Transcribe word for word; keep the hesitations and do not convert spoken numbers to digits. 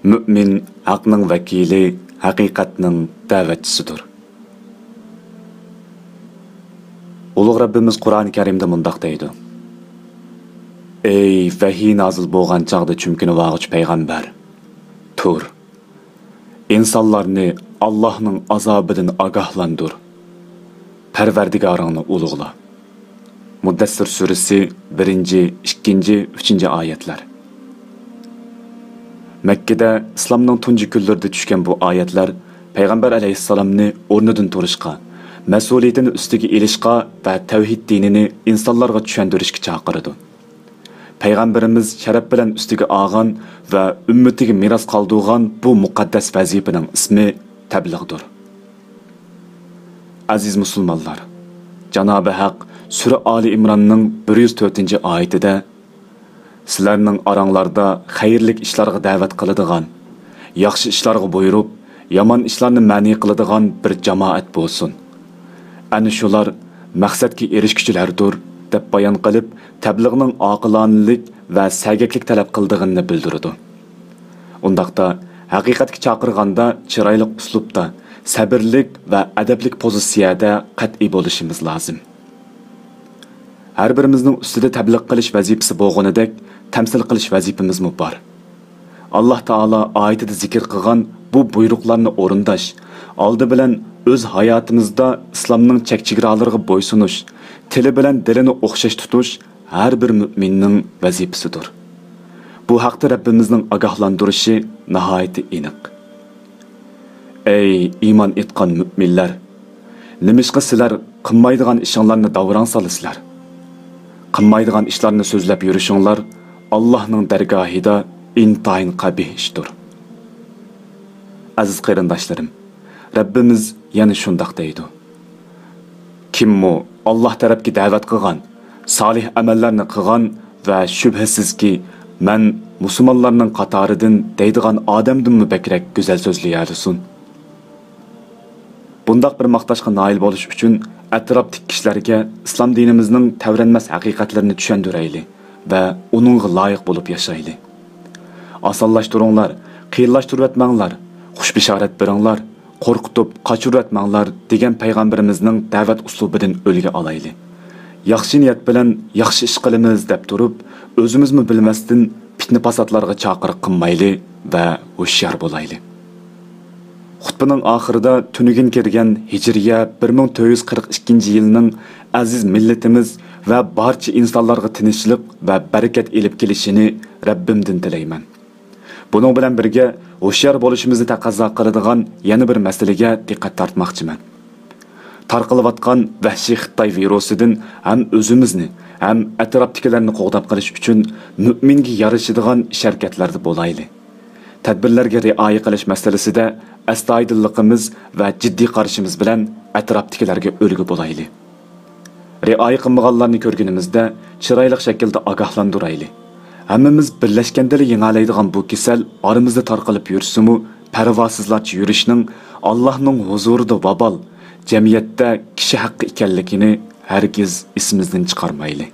مۆمىن ھەقنىڭ ۋەكىلى، ھەقىقەتنىڭ دەۋەتچىسىدۇر. ئۇلۇغ رەببىمىز قۇرئان كەرىمدە مۇنداق دەيدۇ: «ئەي ۋەھىي نازىل بولغان چاغدا چۈمكىنىۋالغۇچى پەيغەمبەر، تۇر، ئىنسانلارنى ئاللاھنىڭ ئازابىدىن ئاگاھلاندۇر، پەرۋەردىگارىڭنى ئۇلۇغلا.» مۇددەسسىر سۈرىسى، بىرىنچى، ئىككىنچى، ئۈچىنچى ئايەتلەر. مەككىدە ئىسلامنىڭ تۇنجى كۈنلىرىدە چۈشكەن بۇ ئايەتلەر پەيغەمبەر ئەلەيھىسسالامنى ئورنىدىن تۇرۇشقا، مەسئۇلىيىتىنى ئۈستىگە ئېلىشقا ۋە تەۋھىد دىنىنى ئىنسانلارغا چۈشەندۈرۈشكە چاقىرىدۇ. پەيغەمبىرىمىز شەرەپ بىلەن ئۈستىگە ئالغان ۋە ئۈممىتىگە مىراس قالدۇرغان بۇ مۇقەددەس ۋەزىپىنىڭ ئىسمى تەبلىغدۇر. ئەزىز مۇسۇلمانلار، جانابى ھەق سۈرە ئالى ئىمراننىڭ بىر يۈز تۆتىنچى ئايىتىدە، «سىلەرنىڭ ئاراڭلاردا خەيرلىك ئىشلارغا دەۋەت قىلىدىغان، ياخشى ئىشلارغا بۇيرۇپ، يامان ئىشلارنى مەنئى قىلىدىغان بىر جامائەت بولسۇن. ئەنە شۇلار مەقسەتكە ئېرىشكۈچىلەردۇر» دەپ بايان قىلىپ، تەبلىغنىڭ ئاقىلانىلىك ۋە سەگەكلىك تەلەپ قىلىدىغىنىنى بىلدۈرىدۇ. ئۇنداقتا، ھەقىقەتكە چاقىرغاندا چىرايلىق ئۇسلۇبتا، سەبىرلىك ۋە ئەدەپلىك پوزىتسىيەدە قەتئىي بولۇشىمىز لازىم. ھەر بىرىمىزنىڭ ئۈستىدە تەبلىغ قىلىش ۋەزىپىسى بولغىنىدەك، تەمسىل قىلىش ۋەزىپىمىزمۇ بار. ئاللاھ تائالا ئايىتىدە زىكىر قىلغان بۇ بۇيرۇقلارنى ئورۇنداش، ئالدى بىلەن ئۆز ھاياتىمىزدا ئىسلامنىڭ چەك-چېگرالىرىغا بويسۇنۇش، تىلى بىلەن دىلىنى ئوخشاش تۇتۇش ھەر بىر مۆمىننىڭ ۋەزىپىسىدۇر. بۇ ھەقتە رەببىمىزنىڭ ئاگاھلاندۇرۇشى ناھايىتى ئېنىق. ئەي ئىمان ئېيتقان مۆمىنلەر! نېمىشقا سىلەر قىلمايدىغان ئىشىڭلارنى داۋراڭ سالىسىلەر؟ قىلمايدىغان ئىشلارنى سۆزلەپ يۈرۈشۈڭلار ئاللاھنىڭ دەرگاھىدا ئىنتايىن قەبىھ ئىشتۇر. ئەزىز قېرىنداشلىرىم، رەببىمىز يەنە شۇنداق دەيدۇ: «كىممۇ ئاللاھ تەرەپكە دەۋەت قىلغان، سالىھ ئەمەللەرنى قىلغان ۋە شۈبھىسىزكى، مەن مۇسۇلمانلارنىڭ قاتارىدىن دەيدىغان ئادەمدىنمۇ بەكرەك گۈزەل سۆزلىيەلىسۇن؟» بۇنداق بىر ماختاشقا نائىل بولۇش ئۈچۈن، ئەتراپتىكى كىشىلەرگە ئىسلام دىنىمىزنىڭ تەۋرەنمەس ھەقىقەتلىرىنى چۈشەندۈرەيلى ۋە ئۇنىڭغا لايىق بولۇپ ياشايلى. «ئاسانلاشتۇرۇڭلار، قىيىنلاشتۇرۇۋەتمەڭلار، خۇش بېشارەت بېرىڭلار، قورقۇتۇپ قاچۇرۇۋەتمەڭلار» دېگەن پەيغەمبىرىمىزنىڭ دەۋەت ئۇسلۇبىدىن ئۈلگە ئالايلى. «ياخشى نىيەت بىلەن ياخشى ئىش قىلىمىز» دەپ تۇرۇپ، ئۆزىمىزمۇ بىلمەستىن پىتنە-پاساتلارغا چاقىرىق قىلمايلى ۋە ھوشيار بولايلى. خۇتبىنىڭ ئاخىرىدا تۈنۈگۈن كىرگەن ھىجرىيە بىر مىڭ تۆت يۈز قىرىق ئىككىنچى يىلنىڭ ئەزىز مىللىتىمىز ۋە بارچە ئىنسانلارغا تىنچلىق ۋە بەرىكەت ئېلىپ كېلىشىنى رەببىمدىن تىلەيمەن. بۇنىڭ بىلەن بىرگە، ھوشيار بولۇشىمىزنى تەقەززا قىلىدىغان يەنە بىر مەسىلىگە دىققەت تارتماقچىمەن. تارقىلىۋاتقان ۋەھشىي خىتاي ۋىرۇسىدىن ھەم ئۆزىمىزنى، ھەم ئەتراپتىكىلەرنى قوغداپ قېلىش ئۈچۈن مۆمىنگە يارىشىدىغان ئىش-ھەرىكەتلەردە بولايلى. تەدبىرلەرگە رىئايە قىلىش مەسىلىسىدە ئەستايىدىللىقىمىز ۋە جىددىي قارىشىمىز بىلەن ئەتراپتىكىلەرگە ئۈلگە بولايلى. رىئايە قىلمىغانلارنى كۆرگىنىمىزدە چىرايلىق شەكىلدە ئاگاھلاندۇرايلى. ھەممىمىز بىرلەشكەندىلا يېڭەلەيدىغان بۇ كېسەل ئارىمىزدا تارقىلىپ يۈرسىمۇ، پەرۋاسىزلارچە يۈرۈشنىڭ ئاللاھنىڭ ھۇزۇرىدا ۋابال، جەمئىيەتتە كىشى ھەققى ئىكەنلىكىنى ھەرگىز ئېسىمىزدىن چىقارمايلى.